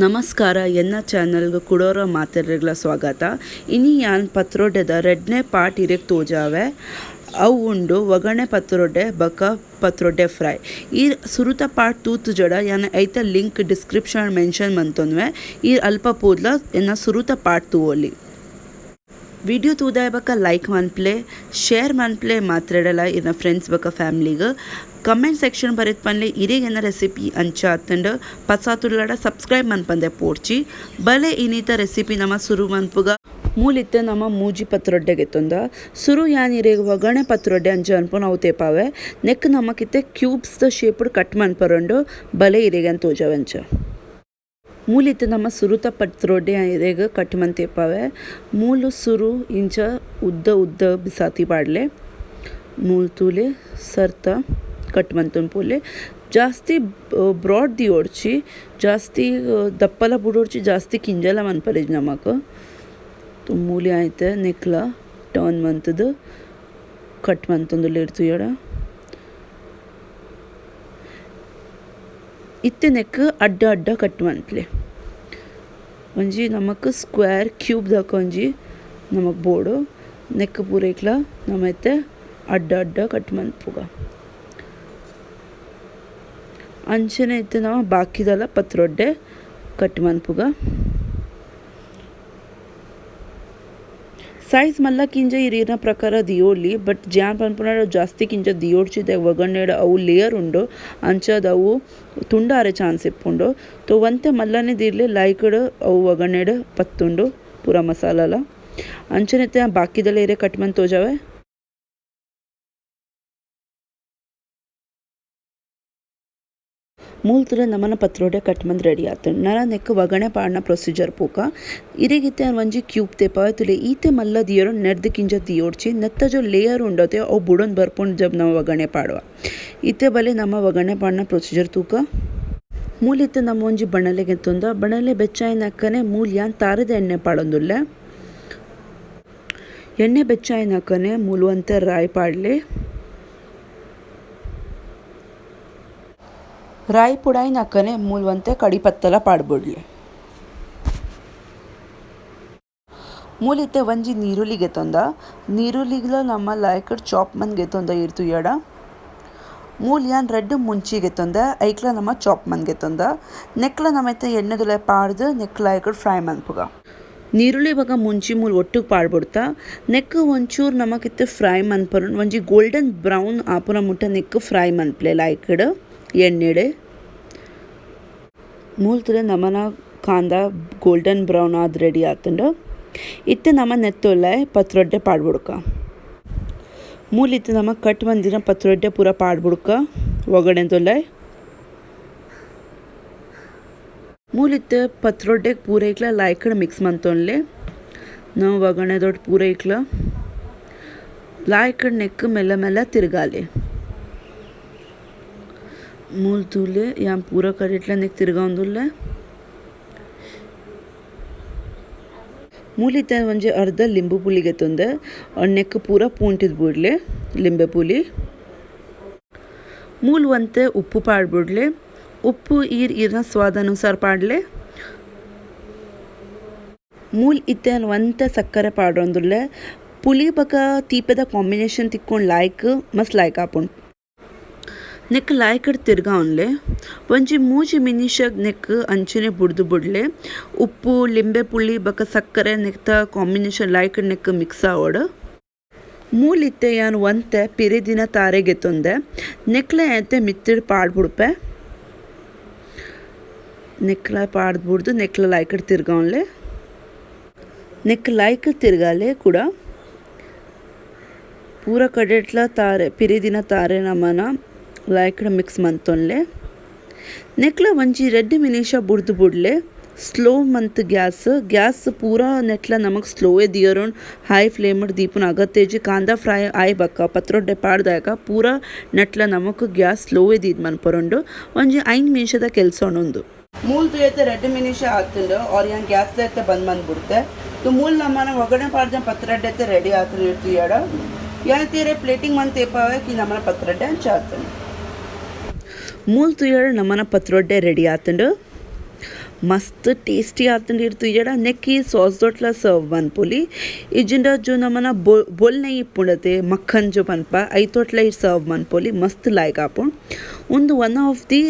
ನಮಸ್ಕಾರ ಎನ್ನ ಚಾನಲ್ಗೆ ಕುಡೋರ ಮಾತೆರೆಗ್ಲ ಸ್ವಾಗತ. ಇನಿ ಯಾನ್ ಪತ್ರೊಡೆದ ರಡ್ಡನೇ ಪಾರ್ಟ್ ಇರೆಗ್ ತೋಜಾವೆ. ಅವು ಉಂಡು ಒಗ್ಗರಣೆ ಪತ್ರೊಡೆ ಬೊಕ ಪತ್ರೊಡೆ ಫ್ರೈ. ಈ ಸುರುತ ಪಾರ್ಟ್ ತೂತು ಜಡ ಯಾನ್ ಐತ link description mention ಮಂತೊನ್ವೆ. ಈ ಅಲ್ಪ ಪೋದ್ಲ ಎನ್ನ ಸುರುತ ಪಾರ್ಟ್ ತೂವೊಲಿ. ವಿಡಿಯೋ ತೂದಾಯ ಬೊಕ ಲೈಕ್ ಮನ್ಪ್ಲೆ, ಶೇರ್ ಮನ್ಪ್ಲೆ ಮಾತ್ರೆಡಲ ಇರ್ನ ಫ್ರೆಂಡ್ಸ್ ಬೊಕ ಫ್ಯಾಮಿಲಿಗ್. ಕಮೆಂಟ್ ಸೆಕ್ಷನ್ ಬರೆತ್ ಪನ್ಲೆ ಇರೆಗ್ ಎನ್ನ ರೆಸಿಪಿ ಅಂಚ ಆತುಂಡು. ಪಸಾತುಲ್ಲಡ ಸಬ್ಸ್ಕ್ರೈಬ್ ಮನ್ಪಂದೆ ಪೋಡ್ಚಿ. ಬಲೆ ಇನಿತ ರೆಸಿಪಿ ನಮ ಸುರು ಮನ್ಪುಗ. ಮೂಲಿತ್ತೆ ನಮ ಮೂಜಿ ಪತ್ರೊಡ್ಡೆ ಗೆತ್ತೊಂದ. ಸುರು ಯಾನ್ ಇರೆಗ್ ಒಗ್ಗರಣೆ ಪತ್ರೊಡ್ಡೆ ಅಂಚ ಅನ್ಪುನ ಅವು ತೇಪಾವೆ. ನೆಕ್ ನಮಕಿತ್ತೆ ಕ್ಯೂಬ್ಸ್ ದ ಶೇಪ್ ಕಟ್ ಮನ್ಪರುಂಡು. ಬಲೆ ಇರೆಗ್ ಅಂತ ತೋಜಾವೆ ಅಂಚ. ಮೂಲಿತ್ತೆ ನಮ್ಮ ಸುರುತ ಪತ್ರೊಡ್ಡೆ ಇರೆಗ್ ಕಟ್ ಮಂತೇಪಾವೆ. ಮೂಲು ಸುರು ಇಂಚ ಉದ್ದ ಉದ್ದ ಬಿಸಾತಿ ಪಾಡ್ಲೆ. ಮೂಲು ತೂಲೆ ಸರ್ತ ಕಟ್ ಮಂತೊಂದು ಪೋಲೆ. ಜಾಸ್ತಿ ಬ್ರಾಡ್ ದಿಯೋಡ್ಚಿ, ಜಾಸ್ತಿ ದಪ್ಪಲ ಬುಡೋಡ್ಚಿ, ಜಾಸ್ತಿ ಕಿಂಜಲ ಮನ್ಪರೆಜ್ ನಮಕ್. ಮೂಲಿ ಆಯ್ತೆ ನೆಕ್ಲ ಟರ್ನ್ ಮಂತುದು ಕಟ್ ಮಂತೊಂದುಲ್ಲೆರ್ ತೂಯಡ. ಇತ್ತೆ ನೆಕ್ ಅಡ್ಡ ಅಡ್ಡ ಕಟ್ ಮನ್ಪುಲೆ. ಒಂಜಿ ನಮಕ್ ಸ್ಕ್ವೇರ್ ಕ್ಯೂಬ್ ದಕ ಒಂಜಿ ನಮಕ್ ಬೋಡು. ನೆಕ್ ಪೂರೈಕ್ಲ ನಮ ಇತ್ತೆ ಅಡ್ಡ ಅಡ್ಡ ಕಟ್ ಮನ್ಪುಗ. ಅಂಚನೆ ಇತ್ತೆ ನಮ ಬಾಕಿದಲ ಪತ್ರೊಡ್ಡೆ ಕಟ್ ಮನ್ಪುಗ. ಸೈಜ್ ಮಲ್ಲ ಕಿಂಜ ಇರಿನ ಪ್ರಕಾರ ದಿಯೋಲಿ, ಬಟ್ ಜಾನ್ ಪನ್ಪುನ ಜಾಸ್ತಿ ಕಿಂಜ ದಿಯೋಡ್ಚಿ ಒಗ್ಗರಣೆಡ್ ಅವು ಲೇಯರ್ ಉಂಡು. ಅಂಚಾದ್ ಅವು ತುಂಡಾರೆ ಚಾನ್ಸ್ ಇಪ್ಪುಂಡು. ತೋ ಒಂತೆ ಮಲ್ಲನೆ ದೀಡ್ಲೆ ಲೈಕ್ಡ್ ಅವು ಒಗ್ಗರಣೆಡ್ ಪತ್ತುಂಡು ಪೂರ ಮಸಾಲಲ. ಅಂಚನೆ ಇತ್ತೆ ಬಾಕಿದಲ ಇರೆ ಕಟ್ ಮಂತ್ ತೋಜಾವೆ. ಮೂಲ್ತುರೆ ನಮನ ಪತ್ರೊಡೆ ಕಟ್ ಮಂತ್ ರೆಡಿ ಆತುಂಡು. ನನ ನೆಕ್ ಒಗ್ಗರಣೆ ಪಾಡ್ನ ಪ್ರೊಸೀಜರ್ ಪೂಕ. ಇರೆಗಿತ್ತೆ ಒಂಜಿ ಕ್ಯೂಬ್ ತೇಪಾವೆ ತುಲೆ ಈತೆ ಮಲ್ಲ ದಿಯೊಡು ನೆರ್ದ್ ಕಿಂಜ ದಿಯೋಡ್ಚಿ. ನೆತ್ತ ಜೋ ಲೇಯರ್ ಉಂಡತೆ ಅವು ಬುಡೊಂದು ಬರ್ಪುಂಡು ಜಬ್ ನಮ ಒಗ್ಗರಣೆ ಪಾಡುವ. ಇತ್ತೆ ಬಲೆ ನಮ್ಮ ಒಗ್ಗರಣೆ ಪಾಡ್ನ ಪ್ರೊಸೀಜರ್ ತೂಕ. ಮೂಲಿತ್ತೆ ನಮ್ಮ ಒಂಜಿ ಬಣಲೆ ಗೆತ್ತೊಂದ. ಬಣಲೆ ಬೆಚ್ಚಾಯಿನಕ್ಕನೆ ಮೂಲ್ ಯಾನ್ ತಾರದ ಎಣ್ಣೆ ಪಾಡೊಂದುಲ್ಲೆ. ಎಣ್ಣೆ ಬೆಚ್ಚಾಯಿನಕ್ಕನೆ ಮೂಲು ಒಂತೆ ರಾಯಿ ಪಾಡ್ಲೆ. ರಾಯಿ ಪುಡಾಯಿನಕ್ಕನೆ ಮೂಲು ಒಂತೆ ಕಡಿಪತ್ತಲ ಪಾಡ್ಬುಡ್ಲೆ. ಮೂಲಿತ್ತೆ ಒಂಜಿ ನೀರುಳ್ಳಿ ಗೆತ್ತೊಂದ. ನೀರುಳ್ಳಿಗ್ಲ ನಮ್ಮ ಲಾಯ್ಕಡ್ ಚಾಪ್ ಮಂತ್ ಗೆತ್ತೊಂದ ಇರ್ ತೂಯಡ. ಮೂಲು ಯಾನ್ ರಡ್ಡ್ ಮುಂಚಿ ಗೆತ್ತೊಂದ. ಐಕ್ಲ ನಮ್ಮ ಚಾಪ್ ಮಂತ್ ಗೆತ್ತೊಂದ. ನೆಕ್ಲ ನಮ್ಮ ಇತ್ತೆ ಎಣ್ಣೆದುಲ ಪಾಡ್ದು ನೆಕ್ ಲಾಯ್ಕಡ್ ಫ್ರೈ ಮನ್ಪುಗ. ನೀರುಳ್ಳಿ ಬೊಕ ಮುಂಚಿ ಮೂಲು ಒಟ್ಟುಗ್ ಪಾಡ್ಬುಡ್ತ. ನೆಕ್ ಒಂಚೂರು ನಮಕಿತ್ತೆ ಫ್ರೈ ಮನ್ಪರು. ಒಂಜಿ ಗೋಲ್ಡನ್ ಬ್ರೌನ್ ಆಪುನ ಮುಟ್ಟ ನೆಕ್ ಫ್ರೈ ಮನ್ಪುಲೆ ಲಾಯ್ಕಡ್ ಎಣ್ಣೆಡ್. ಮೂಲ್ತುರೆ ನಮನ ಕಾಂದ ಗೋಲ್ಡನ್ ಬ್ರೌನ್ ಆದ್ ರೆಡಿ ಆತುಂಡು. ಇತ್ತೆ ನಮ ನೆತ್ತೊಲ್ಲೆ ಪತ್ರೊಡ್ಡೆ ಪಾಡ್ಬುಡ್ಕ. ಮೂಲಿತ್ತೆ ನಮ ಕಟ್ ಮಂದಿನ ಪತ್ರೊಡ್ಡೆ ಪೂರ ಪಾಡ್ಬುಡ್ಕ ಒಗ್ಗರಣೆದೊಲ್ಲೆ. ಮೂಲಿತ್ತೆ ಪತ್ರೊಡ್ಡೆ ಪೂರೈಕ್ಲ ಲಾಯ್ಕಡ್ ಮಿಕ್ಸ್ ಮಂತೊನ್ಲೆ. ನಾವು ಒಗ್ಗರಣೆದೊಟ್ಟು ಪೂರೈಕ್ಲ ಲಾಯ್ಕಡ್ ನೆಕ್ ಮೆಲ್ಲ ಮೆಲ್ಲ ತಿರ್ಗಾಲೆ. ಮೂಲು ತೂಲೆ ಯಾನ್ ಪೂರ ಕಡೆಟ್ಲ ನೆಕ್ ತಿರ್ಗಾವೊಂದುಲ್ಲೆ. ಮೂಲಿತ್ತೆ ಒಂಜಿ ಅರ್ಧ ಲಿಂಬು ಪುಳಿ ಗೆತ್ತೊಂದೆ. ನೆಕ್ ಪೂರ ಪೂಂಟಿದ್ ಬುಡ್ಲೆ ಲಿಂಬೆ ಪುಳಿ. ಮೂಲು ಒಂತೆ ಉಪ್ಪು ಪಾಡ್ಬುಡ್ಲೆ. ಉಪ್ಪು ಈರ್ ಈರ್ನ ಸ್ವಾದ ಅನುಸಾರ ಪಾಡ್ಲೆ. ಮೂಲು ಇತ್ತೆ ಒಂತೆ ಸಕ್ಕರೆ ಪಾಡೊಂದುಲ್ಲೆ. ಪುಳಿ ಬೊಕ ತೀಪೆದ ಕಾಂಬಿನೇಷನ್ ತಿಕ್ಕೊಂಡ್ ಲಾಯ್ಕ್ ಮಸ್ತ್ ಲಾಯ್ಕ್ ಆಪುಂಡು. ನೆಕ್ ಲಾಯ್ಕಡ್ ತಿರ್ಗಾವೊನ್ಲೆ. ಒಂಜಿ ಮೂಜಿ ಮಿನಿಷಗ್ ನೆಕ್ ಅಂಚನೆ ಬುಡ್ದು ಬುಡ್ಲೆ. ಉಪ್ಪು ಲಿಂಬೆ ಪುಳಿ ಬೊಕ ಸಕ್ಕರೆ ನೆಕ್ತ ಕಾಂಬಿನೇಷನ್ ಲಾಯ್ಕಡ್ ನೆಕ್ ಮಿಕ್ಸ್ ಆವೊಡು. ಮೂಲಿತ್ತೆ ಯಾನ್ ಒಂತೆ ಪಿರಿದಿನ ತಾರೆ ಗೆತ್ತೊಂದೆ. ನೆಕ್ಲ ಎಂತೆ ಮಿತ್ತಿಡ್ ಪಾಡ್ಬುಡ್ಪೆ. ನೆಕ್ಲ ಪಾಡ್ದು ಬುಡ್ದು ನೆಕ್ಲ ಲಾಯ್ಕಡ್ ತಿರ್ಗಾವೊನ್ಲೆ. ನೆಕ್ ಲಾಯ್ಕ್ ತಿರ್ಗಾಲೆ ಕೂಡ. ಪೂರ ಕಡೆಟ್ಲ ತಾರೆ ಪಿರಿದಿನ ತಾರೆ ನಮನ ಲಾಯ್ಕಡ್ ಮಿಕ್ಸ್ ಮಂತೊನ್ಲೆ. ನೆಕ್ಲ ಒಂಜಿ ರಡ್ಡ್ ಮಿನಿಷ ಬುಡ್ದು ಬುಡ್ಲೆ. ಸ್ಲೋ ಮಂತ್ ಗ್ಯಾಸ್. ಗ್ಯಾಸ್ ಪೂರ ನೆಟ್ಲ ನಮಕ್ ಸ್ಲೋವೇ ದಿಯೊರೊಂಡು ಹೈ ಫ್ಲೇಮ್ ದೀಪುನ ಅಗತ್ಯ ಇಜ್ಜಿ. ಕಾಂದ ಫ್ರೈ ಆಯ್ ಬೊಕ್ಕ ಪತ್ರೊಡ್ಡೆ ಪಾಡ್ದಾಗ ಪೂರ ನೆಟ್ಲ ನಮಕ್ ಗ್ಯಾಸ್ ಸ್ಲೋವೇ ದೀದ್ ಮನ್ಪೊರುಂಡು. ಒಂಜಿ 5 ನಿಮಿಷದ ಕೆಲಸ ಉಂಡು. ಮೂಲು ತೂಯತೆ 2 ನಿಮಿಷ ಆತುಂಡು. ಆರ್ ಯಾನ್ ಗ್ಯಾಸ್ ದ ಬಂದ್ ಮಂತ್ ಬುಡ್ತೆ. ಮೂಲು ನಮನ ಒಗ್ಗರಣೆ ಪಾಡ್ದ ಪತ್ರೊಡ್ಡೆ ರೆಡಿ ಆತುಂಡು ತೂಯಡ. ಯಾನ್ ತೀರೆ ಪ್ಲೇಟಿಂಗ್ ಮಂತ್ ತೇಪಾವೆ ಕಿ ನಮನ ಪತ್ರೊಡ್ಡೆ ಅಂಚ ಆತುಂಡು. ಮೂಲು ತೂಯಡ ನಮನ ಪತ್ರೊಡ್ಡೆ ರೆಡಿ ಆತುಂಡು. ಮಸ್ತ್ ಟೇಸ್ಟಿ ಆತುಂಡು ಇರ್ ತೂಯಡ ನೆಕ್ಕ್ ಈ ಸಾಸ್ ದೊಟ್ಲ ಸರ್ವ್ ಮನ್ಪೊಲಿ ಇಜ್ಜಿಂಡ ಜೋ ನಮನ ಬೊಲ್ ನೆಯಿ ಇಪ್ಪುಂಡತೆ ಮಕ್ಕನ್ ಜೋ ಪನ್ಪ ಐತೊಟ್ಲ ಇರ್ ಸರ್ವ್ ಮನ್ಪೊಲಿ ಮಸ್ತ್ ಲಾಯ್ಕ್ ಆಪುಂಡು. ಉಂದು one of the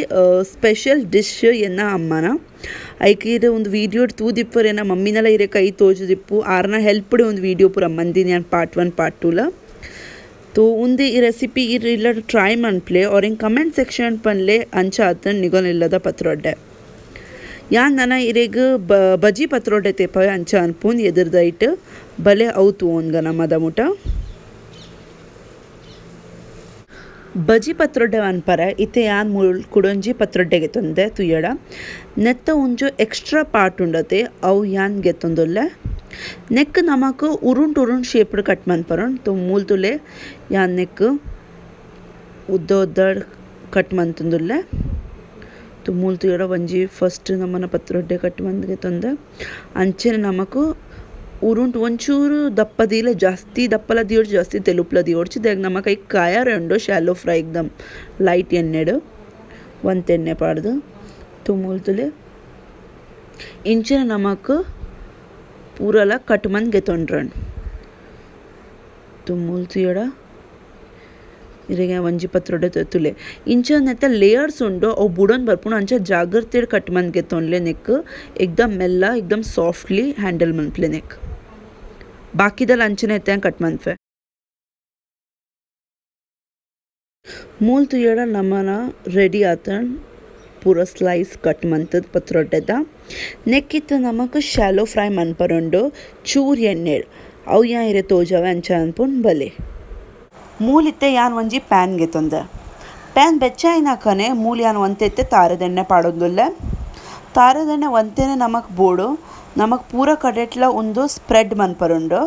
special dish ಎನ್ನ ಅಮ್ಮನ ಐಕ್ ಇರ್ ಒಂದು ವೀಡಿಯೋ ತೂದಿಪ್ಪರ್ ಎನ್ನ ಮಮ್ಮಿನಲ ಇರೆ ಕೈ ತೋಜುದಿಪ್ಪು ಆರ್ನ ಹೆಲ್ಪ್ ಒಂದು ವೀಡಿಯೋ ಪೂರ ಮಂದಿನಿ ಯಾನ್ ಪಾರ್ಟ್ 1 ಪಾರ್ಟ್ 2 ಲ. ತೋ ಉಂದು ಈ ರೆಸಿಪಿ ಇರ್ ಇಲ್ಲ ಟ್ರೈ ಮನ್ಪುಲೆ ಆರ್ ಎಂಕ್ ಕಮೆಂಟ್ ಸೆಕ್ಷನ್ ಪನ್ಲೆ ಅಂಚ ಆತುಂಡು ನಿಗೋಲ್ ಇಲ್ಲದ ಪತ್ರೊಡ್ಡೆ. ಯಾನ್ ನನ ಇರೆಗ್ ಬಜಿ ಪತ್ರೊಡ್ಡೆ ತೇಪವೆ ಅಂಚ ಅನ್ಪುಂಡು ಎದುರ್ದೈಟ್ ಬಲೆ ಅವು ತೂವೊನ್ಗ ನಮದ ಮುಟ. ಬಜಿ ಪತ್ರೊಡ್ಡೆ ಮನ್ಪರೆ ಇತ್ತೆ ಯಾನ್ ಮೂಲು ಕುಡೊಂಜಿ ಪತ್ರೊಡ್ಡೆ ಗೆತೊಂದೆ ತೂಯಡ ನೆತ್ತ ಒಂಜಿ ಎಕ್ಸ್ಟ್ರಾ ಪಾರ್ಟ್ ಉಂಡತೆ ಅವು ಯಾನ್ ಗೆತೊಂದುಲ್ಲೆ. ನೆಕ್ಕ್ ನಮಕ್ ಉರುಂಟು ಉರುಂಟು ಶೇಪ್ಡ್ ಕಟ್ ಮನ್ಪರೊಂಡು ತೋ ಮೂಲು ತೂಲೆ ಯಾನ್ ನೆಕ್ಕ್ ಉದ್ದ ಉದ್ದ ಕಟ್ ಮಂತೊಂದುಲ್ಲೆ. ತೋ ಮೂಲು ತೂಯಡ ಒಂಜಿ ಫಸ್ಟ್ ನಮನ ಪತ್ರೊಡ್ಡೆ ಕಟ್ ಮಂತ್ ಗೆತೊಂದೆ ಅಂಚನೆ ನಮಕ್ ಉರುಂಟು ಒಂಚೂರು ದಪ್ಪ ದೀಲ ಜಾಸ್ತಿ ದಪ್ಪಲ ದಿಯೋಡ್ಚಿ ಜಾಸ್ತಿ ತೆಲುಪುಲ ದಿಯೋಡ್ಚಿ ದಾಯೆಗ್ ನಮಕ್ ಐಕ್ ಕಾಯರೆ ಉಂಡು ಶಾಲೋ ಫ್ರೈ ಎಕ್ದಮ್ ಲೈಟ್ ಎಣ್ಣೆಡ್ ಒಂತೆ ಎಣ್ಣೆ ಪಾಡ್ದು ತೋ ಮೂಲು ತೂಲೆ ಇಂಚನೆ ನಮಕ್ ಪೂರಲ ಕಟ್ ಮಂತ್ ಗೆತೊಂಡ್ರನ್. ತೋ ಮೂಲು ತೂಯಡ ಇರೆಗ್ ಒಂಜಿ ಪತ್ರೊಡೆ ತೂಲೆ ಇಂಚ ನೆತ್ತ ಲೇಯರ್ಸ್ ಉಂಡು ಅವು ಬುಡೊಂದು ಬರ್ಪುಂಡು ಅಂಚ ಜಾಗ್ರತೆಡ್ ಕಟ್ ಮಂತ್ ಗೆತೊನ್ಲೆ ನೆಕ್ಕ್ ಎಕ್ದಮ್ ಮೆಲ್ಲ ಎಕ್ದಮ್ ಸಾಫ್ಟ್ಲಿ ಹ್ಯಾಂಡಲ್ ಮನ್ಪುಲೆ ನೆಕ್ಕ್. ಬಾಕಿದಲ ಅಂಚನೆ ಇತ್ತೆ ಕಟ್ ಮನ್ಪುವೆ. ಮೂಲು ತೂಯಡ ನಮನ ರೆಡಿ ಆತುಂಡು ಪೂರ ಸ್ಲೈಸ್ ಕಟ್ ಮಂತುದು ಪತ್ರೊಡ್ಡೆದ. ನೆಕ್ಕಿತ್ತ ನಮಕ್ ಶಾಲೋ ಫ್ರೈ ಮನ್ಪರುಂಡು ಚೂರು ಎಣ್ಣೆಡ್ ಅವು ಯಾನ್ ಇರೆ ತೋಜಾವೆ ಅಂಚ ಅನ್ಪುಂಡು ಬಲೆ. ಮೂಲಿತ್ತೆ ಯಾನ್ ಒಂಜಿ ಪ್ಯಾನ್ ಗೆತೊಂದೆ ಪ್ಯಾನ್ ಬೆಚ್ಚ ಆಯಿನಕನೆ ಮೂಲು ಯಾನ್ ಒಂತೆ ಇತ್ತೆ ತಾರೆದೆಣ್ಣೆ ಪಾಡೊಂದುಲ್ಲೆ. ತಾರೆದೆಣ್ಣೆ ಒಂತೆನೆ ನಮಕ್ ಬೋಡು ನಮಕ್ ಪೂರ ಕಡೆಟ್ಲ ಉಂದು ಸ್ಪ್ರೆಡ್ ಮನ್ಪರುಂಡು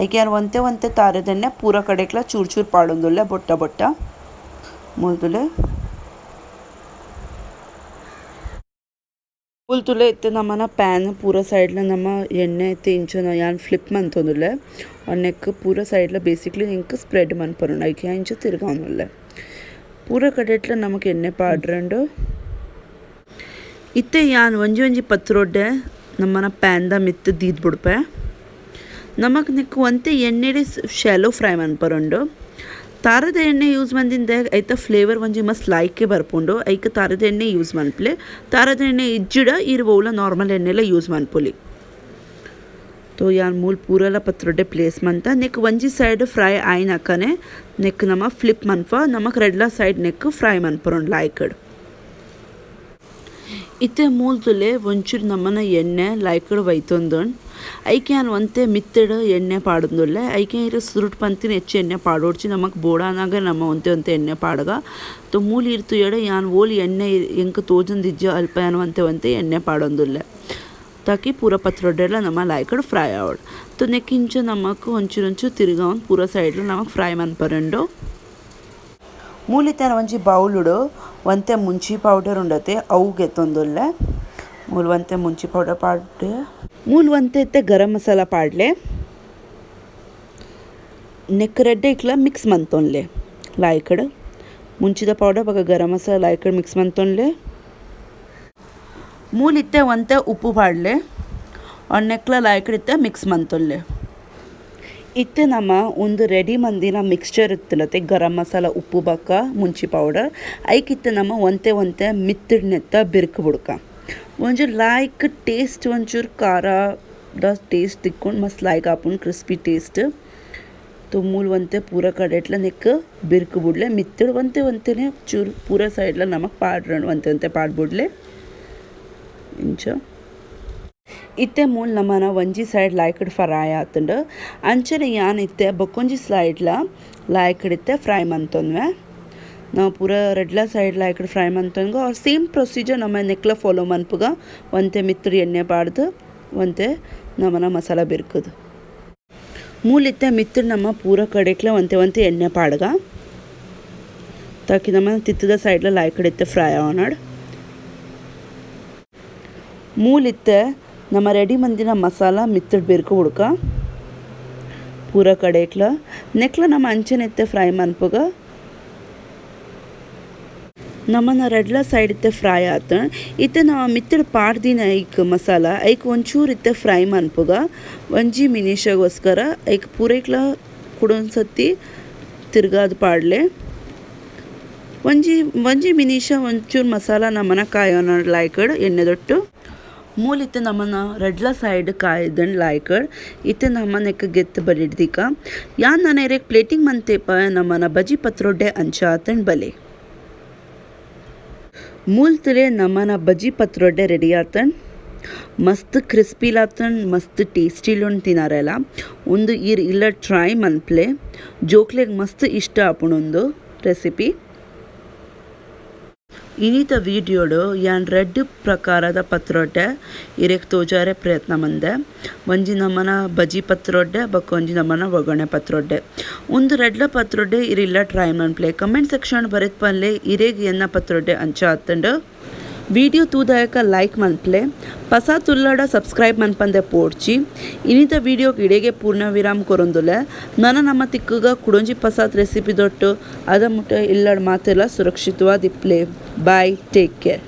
ಐಕ್ ಯಾನ್ ಒಂತೆ ಒಂತೆ ತಾರೆದೆಣ್ಣೆ ಪೂರ ಕಡೆಟ್ಲ ಚೂರು ಚೂರು ಪಾಡೊಂದುಲ್ಲೆ ಬೊಟ್ಟ ಬೊಟ್ಟ ಮೂಲು ತೂಲೆ. ಮೂಲು ತೂಲೆ ಇತ್ತೆ ನಮನ ಪ್ಯಾನ್ ಪೂರ ಸೈಡ್ಲ ನಮ ಎಣ್ಣೆ ಇತ್ತೆ ಇಂಚನ ಯಾನ್ ಫ್ಲಿಪ್ ಮಂತೊಂದುಲ್ಲೆ ನೆಕ್ಕ್ ಪೂರ ಸೈಡ್ಲ ಬೇಸಿಕಲಿ ಎಂಕ್ ಸ್ಪ್ರೆಡ್ ಮನ್ಪರುಂಡು ಐಕ್ ಯಾನ್ ಇಂಚ ತಿರ್ಗಾವೊಂದುಲ್ಲೆ ಪೂರ ಕಡೆಟ್ಲ ನಮಕ್ ಎಣ್ಣೆ ಪಾಡ್ರಂಡು. ಇತ್ತೆ ಯಾನ್ ಒಂಜಿ ಒಂಜಿ ಪತ್ರೊಡ್ಡೆ ನಮ್ಮನ ಪ್ಯಾನ್ದ ಮಿತ್ತ್ ದೀದ್ ಬುಡ್ಪೆ. ನಮಕ್ ನೆಕ್ಕ್ ಒಂತೆ ಎಣ್ಣೆಡೆ ಶಾಲೋ ಫ್ರೈ ಮನ್ಪರುಂಡು. ತಾರದ ಎಣ್ಣೆ ಯೂಸ್ ಮಂದಿನ ಐತ ಫ್ಲೇವರ್ ಒಂಜಿ ಮಸ್ತ್ ಲಾಯ್ಕೆ ಬರ್ಪುಂಡು ಐಕ್ ತಾರದ ಎಣ್ಣೆ ಯೂಸ್ ಮನ್ಪುಲೆ. ತಾರದ ಎಣ್ಣೆ ಇಜ್ಜಿಡ ಈರ್ ಒವ್ಲ ನಾರ್ಮಲ್ ಎಣ್ಣೆಲ ಯೂಸ್ ಮನ್ಪೊಲಿ. ತೋ ಯಾನ್ ಮೂಲು ಪೂರಲ ಪತ್ರೊಡ್ಡೆ ಪ್ಲೇಸ್ ಮಂತ ನೆಕ್ಕ್ ಒಂಜಿ ಸೈಡ್ ಫ್ರೈ ಆಯಿನಕನೆ ನೆಕ್ಕ್ ನಮ ಫ್ಲಿಪ್ ಮನ್ಪ ನಮಕ್ ರಡ್ಲ side neck fry ಮನ್ಪರುಂಡು ಲಾಯ್ಕಡ್. ಇತ್ತೆ ಮೂಲು ತೂಲೆ ಒಂಚೂರು ನಮನ ಎಣ್ಣೆ ಲಾಯ್ಕಡ್ ವೈತೊಂದುಂಡು ಐಕ್ ಯಾನ್ ಒಂತೆ ಮಿತ್ತುಡ್ ಎಣ್ಣೆ ಪಾಡೊಂದುಲ್ಲೆ. ಐಕ್ ಇರ್ ಸುರುಟ್ ಪಂತಿನ ಹೆಚ್ಚು ಎಣ್ಣೆ ಪಾಡೊಡ್ಚಿ ನಮಕ್ ಬೋಡಾನಗ ನಮ ಒಂತೆ ಒಂತೆ ಎಣ್ಣೆ ಪಾಡ್ಗ. ತೋ ಮೂಲು ಇರ್ ತೂಯಡ ಯಾನ್ ಓಲು ಎಣ್ಣೆ ಎಂಕ್ ತೋಜೊಂದಿಜ್ಜಿ ಅಲ್ಪ ಯಾನ್ ಒಂತೆ ಒಂತೆ ಎಣ್ಣೆ ಪಾಡೊಂದುಲ್ಲೆ ತಾಕಿ ಪೂರ ಪತ್ರೊಡೆಲ ನಮ ಲಾಯ್ಕಡ್ ಫ್ರೈ ಆವಡ್. ತೋ ನೆಕ್ಕ್ ಇಂಚ ನಮಕ್ ಒಂಚೂರು ಒಂಚೂರು ತಿರ್ಗಾವೊಂದು ಪೂರ ಸೈಡ್ಲ ನಮಕ್ ಫ್ರೈ ಮನ್ಪರುಂಡು. ಮೂಲು ಇತ್ತೆ ಒಂಜಿ ಬೌಲುಡು ಒಂತೆ ಮುಂಚಿ ಪೌಡರ್ ಉಂಡತೆ ಅವು ಗೆತೊಂದುಲ್ಲೆ. ಮೂಲು ಒಂತೆ ಮುಂಚಿ ಪೌಡರ್ ಪಾಡ್ಡೆ ಮೂಲು ಒಂತೆ ಇತ್ತೆ ಗರಂ ಮಸಾಲ ಪಾಡ್ಲೆ. ನೆಕ್ಕ್ ರಡ್ಡೆ ಇಕ್ಲ ಮಿಕ್ಸ್ ಮಂತೊನ್ಲೆ ಲಾಯ್ಕಡ್ ಮುಂಚಿದ ಪೌಡರ್ ಬೊಕ ಗರಂ ಮಸಾಲ ಲಾಯ್ಕಡ್ ಮಿಕ್ಸ್ ಮಂತೊನ್ಲೆ. ಮೂಲು ಇತ್ತೆ ಒಂತೆ ಉಪ್ಪು ಪಾಡ್ಲೆ ನೆಕ್ಲ ಲಾಯ್ಕಡ್ ಇತ್ತೆ ಮಿಕ್ಸ್ ಮಂತೊನ್ಲೆ. ಇತ್ತೆ ನಮ ಉಂದು ರೆಡಿ ಮಂದಿನ ಮಿಕ್ಸ್ಚರ್ ಇತ್ತುಂಡತೆ ಗರಂ ಮಸಾಲ ಉಪ್ಪು ಬೊಕ ಮುಂಚಿ ಪೌಡರ್ ಐಕ್ ಇತ್ತೆ ನಮ ಒಂತೆ ಒಂತೆ ಮಿತ್ತುಡ್ ನೆತ್ತ ಬಿರ್ಕ್ ಬುಡ್ಕ ಒಂಜಿ ಲಾಯ್ಕ್ ಟೇಸ್ಟ್ ಒಂಚೂರು ಖಾರ ದ ಟೇಸ್ಟ್ ತಿಕ್ಕೊಂಡು ಮಸ್ತ್ ಲಾಯ್ಕ್ ಆಪುಂಡು ಕ್ರಿಸ್ಪಿ ಟೇಸ್ಟ್. ತೋ ಮೂಲು ಒಂತೆ ಪೂರ ಕಡೆಟ್ಲ ನೆಕ್ಕ್ ಬಿರ್ಕ್ ಬುಡ್ಲೆ ಮಿತ್ತುಡ್ ಒಂತೆ ಒಂತೆನೆ ಚೂರು ಪೂರ ಸೈಡ್ಲ ನಮಕ್ ಪಾಡ್ರಂಡು ಒಂತೆ ಒಂತೆ ಪಾಡ್ ಬುಡ್ಲೆ ಇಂಚ. ಇತ್ತೆ ಮೂಲು ನಮನ ಒಂಜಿ ಸೈಡ್ ಲಾಯ್ಕಡ್ ಫ್ರೈ ಆತುಂಡು ಅಂಚನೆ ಯಾನ್ ಇತ್ತೆ ಬೊಕೊಂಜಿ ಸೈಡ್ಲ ಲಾಯ್ಕಡ್ ಇತ್ತೆ ಫ್ರೈ ಮಂತೊನ್ವೆ. ನಾವು ಪೂರ ರಡ್ಲ ಸೈಡ್ ಲಾಯ್ಕಡ್ ಫ್ರೈ ಮಂತೊನ್ಗ ಆರ್ ಸೇಮ್ ಪ್ರೊಸೀಜರ್ ನಮ ನೆಕ್ಲ ಫಾಲೋ ಮನ್ಪುಗ ಒಂತೆ ಮಿತ್ತುಡ್ ಎಣ್ಣೆ ಪಾಡ್ದು ಒಂತೆ ನಮನ ಮಸಾಲ ಬಿರ್ಕುದು. ಮೂಲು ಇತ್ತೆ ಮಿತ್ತುಡ್ ನಮ ಪೂರ ಕಡೆಕ್ಲ ಒಂತೆ ಒಂತೆ ಎಣ್ಣೆ ಪಾಡ್ಗ ತಾಕಿ ನಮ ತಿತ್ತದ ಸೈಡ್ಲ ಲಾಯ್ಕಡ್ ಇತ್ತೆ ಫ್ರೈ ಆವೊನಡ್. ಮೂಲು ಇತ್ತೆ ನಮ ರೆಡಿ ಮಂದಿನ ಮಸಾಲ ಮಿತ್ತುಡ್ ಬಿರ್ಕು ಬುಡ್ಕ ಪೂರ ಕಡೆಕ್ಲ ನೆಕ್ಲ ನಮ ಅಂಚನೆ ಇತ್ತೆ ಫ್ರೈ ಮನ್ಪುಗ. ನಮನ ರಡ್ಲ ಸೈಡ್ ಇತ್ತೆ ಫ್ರೈ ಆತುಂಡ್. ಇತ್ತೆ ನಮ ಮಿತ್ತ್ ಪಾಡ್ದಿನ ಐಕ್ ಮಸಾಲ ಐಕ್ ಒಂಚೂರು ಇತ್ತೆ ಫ್ರೈ ಮನ್ಪುಗ. ಒಂಜಿ ಮಿನಿಷಗೋಸ್ಕರ ಐಕ್ ಪೂರೈಕ್ಲ ಕುಡೊಂಜಿ ತಿರ್ಗಾದ್ ಪಾಡ್ಲೆ. ಒಂಜಿ ಒಂಜಿ ಮಿನಿಷ ಒಂಚೂರು ಮಸಾಲ ನಮನ ಕಾಯೋಣ ಲಾಯ್ಕಡ್ ಎಣ್ಣೆದೊಟ್ಟು. ಮೂಲು ಇತ್ತೆ ನಮನ ರಡ್ಲ ಸೈಡ್ ಕಾಯ್ದನ್ ಲಾಯ್ಕಡ್ ಇತ್ತೆ ನಮನ ಎಕ್ ಗೆತ್ತ್ ಬಡಿಡ್ದಿಕ. ಯಾನ್ ನನ ಇರೆಗ್ ಪ್ಲೇಟಿಂಗ್ ಮಂತೇಪ ನಮನ ಬಜಿ ಪತ್ರೊಡೆ ಅಂಚ ಆತುಂಡ್ ಬಲೆ. ಮೂಲ್ತುಲೆ ನಮನ ಬಜಿ ಪತ್ರೊಡೆ ರೆಡಿ ಆತುಂಡ್. ಮಸ್ತ್ ಕ್ರಿಸ್ಪಿ ಲಾತುಂಡ್ ಮಸ್ತ್ ಟೇಸ್ಟಿ ಲುಂಡು ತಿನರೆಲ. ಉಂದು ಈರ್ ಇಲ್ಲ ಟ್ರೈ ಮನ್ಪುಲೆ. ಜೋಕ್ಲೆಗ್ ಮಸ್ತ್ ಇಷ್ಟ ಆಪುಂಡು ಉಂದು ರೆಸಿಪಿ. ಇನಿತ ವಿಡಿಯೋಡು ಯಾನ್ ರಡ್ಡ್ ಪ್ರಕಾರದ ಪತ್ರೊಡೆ ಇರೆಗ್ ತೋಜಾರೆ ಪ್ರಯತ್ನ ಮಂದೆ. ಒಂಜಿ ನಮನ ಬಜಿ ಪತ್ರೊಡೆ ಬೊಕ ಒಂಜಿ ನಮನ ಒಗ್ಗರಣೆ ಪತ್ರೊಡೆ. ಉಂದು ರಡ್ಲ ಪತ್ರೊಡೆ ಇರ್ ಇಲ್ಲ ಟ್ರೈ ಮನ್ಪುಲೆ. ಕಮೆಂಟ್ ಸೆಕ್ಷನ್ ಬರೆತ್ ಪನ್ಲೆ ಇರೆಗ್ ಎನ್ನ ಪತ್ರೊಡೆ ಅಂಚ ಆತುಂಡು. ವಿಡಿಯೋ ತೂದಾಯಕ ಲೈಕ್ ಮನ್ಪುಲೆ. ಪಸ ತುಲ್ಲಡ ಸಬ್ಸ್ಕ್ರೈಬ್ ಮನ್ಪಂದೆ ಪೋಡ್ಚಿ. ಇನಿತ ವಿಡಿಯೋ ಇಡೆಗೆ ಪೂರ್ಣ ವಿರಾಮ ಕೊರೊಂದುಲ್ಲೆ. ನನ ನಮ ತಿಕ್ಕುಗ ಕುಡೊಂಜಿ ಪಸಾತ್ ರೆಸಿಪಿ ದೊಟ್ಟು ಅದ ಮುಟ್ಟ ಇಲ್ಲಡ್ ಮಾತೆರ್ಲ ಸುರಕ್ಷಿತವಾದಿಪ್ಪುಲೆ. Bye, take care.